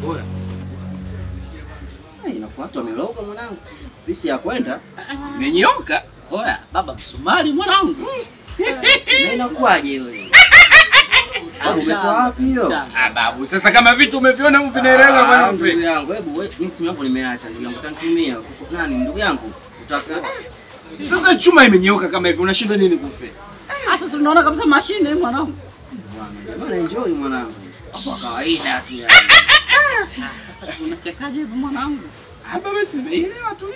Oya. Inakuwa watu wameloga mwanangu. Pisi ya kwenda. Imenyoka. Oya, baba msumari mwanangu. Na inakuaje wewe? Babu umetoa wapi hiyo? Ah babu, sasa kama vitu umeviona huko vinaeleza kwa nini ndugu yangu? Hebu wewe mimi simu yangu nimeacha ndugu yangu utanitumia. Nani ndugu yangu? Utaka. Sasa chuma imenyoka kama hivi unashindwa nini kufe? Ah sasa unaona kabisa mashine mwanangu. Bwana, jamaa enjoy mwanangu. Kwa kawaida tu yani. Sasa unachekaje hivi mwanangu? Hapa basi nimeelewa tu.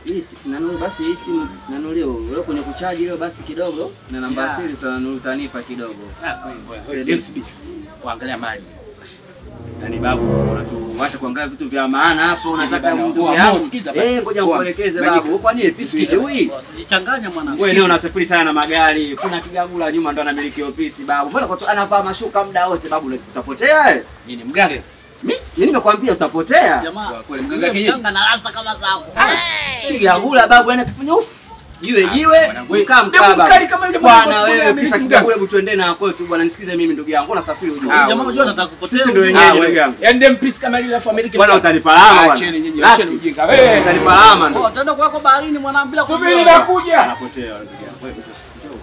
Hii nanu basi hii simu nanu leo kwenye kuchaji leo basi kidogo na namba asili utanipa kidogo. Waangalia mali. Yaani babu unatuacha kuangalia vitu vya maana hapo unataka ndugu yangu. Ngoja nikuelekeze babu. Kwa nini pisi hii? Usijichanganya mwanangu. Wewe leo unasafiri sana na magari. Kuna kigagula nyuma ndo anamiliki ofisi babu. Mbona kwa anavaa mashuka muda wote babu utapotea eh? Nini mganga? Mimi nimekwambia utapotea. Jamaa, kweli mganga kijiji. Mganga na rasta kama zako. Kigagula babu yani akifanya ufu. Jiwe jiwe, mkaa mkaa babu. Kama yule bwana wewe pisa kigagula hebu tuende na kwetu bwana nisikize mimi ndugu yangu unasafiri ujue. Jamaa unajua nataka kupotea. Sisi ndio wenyewe ndugu yangu. Yaani dem pisi kama ile afu Amerika. Bwana utanipa lawama bwana. Acheni nyinyi, acheni ujinga. Wewe utanipa lawama ndio. Oh, utaenda kwako baharini mwanangu bila kujua. Subiri nakuja. Anapotea ndugu yangu. Wewe njoo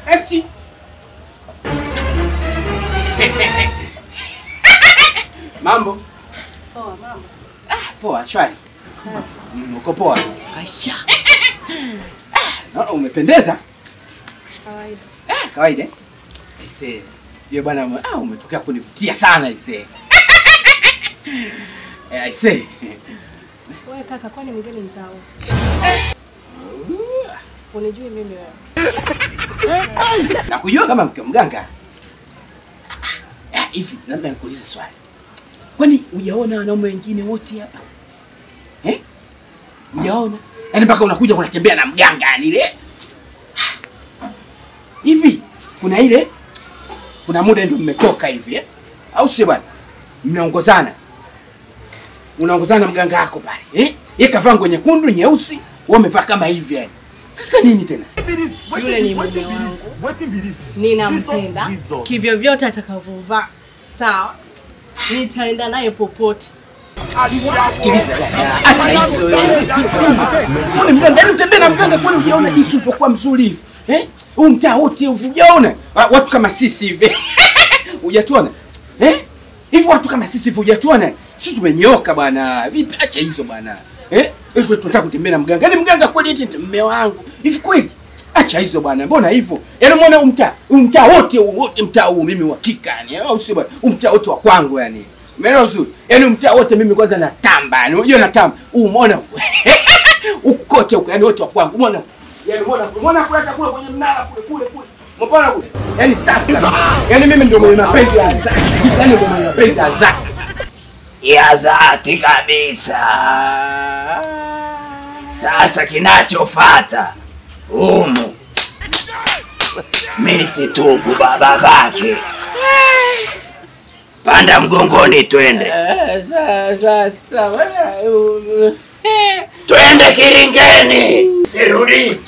bwana. ST. Mambo? Poa mambo. Ah, poa, shwari. Uko poa? Kaisha. Naona umependeza. Kawaida. Ah, kawaida. Aisee. Yeye bwana, umetokea kunivutia sana aisee. Aisee. Wewe kaka, kwani mgeni mtao? Unijui mimi wewe? Nakujua kama mke mganga. Hivi labda nikuulize swali. Kwani hujaona wanaume wengine wote hapa? Eh? Hujaona? Yaani mpaka unakuja unatembea na mganga yani ile. Hivi kuna ile kuna muda ndio mmetoka hivi eh? Au sio bwana? Mnaongozana. Unaongozana na mganga wako pale, eh? Yeye kavaa nguo nyekundu, nyeusi, wewe umevaa kama hivi yani. Sasa nini tena? Yule ni mume wangu. Ninampenda kivyo vyote atakavyovaa. Sawa. Nitaenda naye popote. Sikiliza dada, acha hizo wewe. Wewe mganga, yaani utembee na mganga kwani hujaona jinsi ulivyokuwa mzuri hivi? Eh? Huu mtaa wote hujaona? Watu kama sisi hivi. Hujatuona? Eh? Hivi watu kama sisi hivi hujatuona? Sisi tumenyoka bwana. Vipi acha hizo bwana. Eh? Hivi tunataka kutembea na mganga. Yaani mganga kweli eti mume wangu. Hivi kweli? Acha hizo bwana. Mbona hivyo? Yaani umeona huu mtaa? Huu mtaa wote wote mtaa huu mimi uhakika yani. Au sio bwana? Huu mtaa wote wa kwangu yani. Umeelewa vizuri? Yaani mtaa wote mimi kwanza natamba. Yaani unajua natamba. Huu umeona? Huku kote huko yani wote wa kwangu. Umeona? Yaani umeona? Umeona kule hata kule kwenye mnara kule kule kule. Umeona kule? Yaani safi kabisa. Yaani mimi ndio mwenye mapenzi ya dhati. Yaani ndio mwenye mapenzi ya dhati. Ya dhati kabisa. Sasa kinachofuata humu miti tuku baba bake. Panda mgongoni twende. Sasa twende Kiringeni. Sirudi.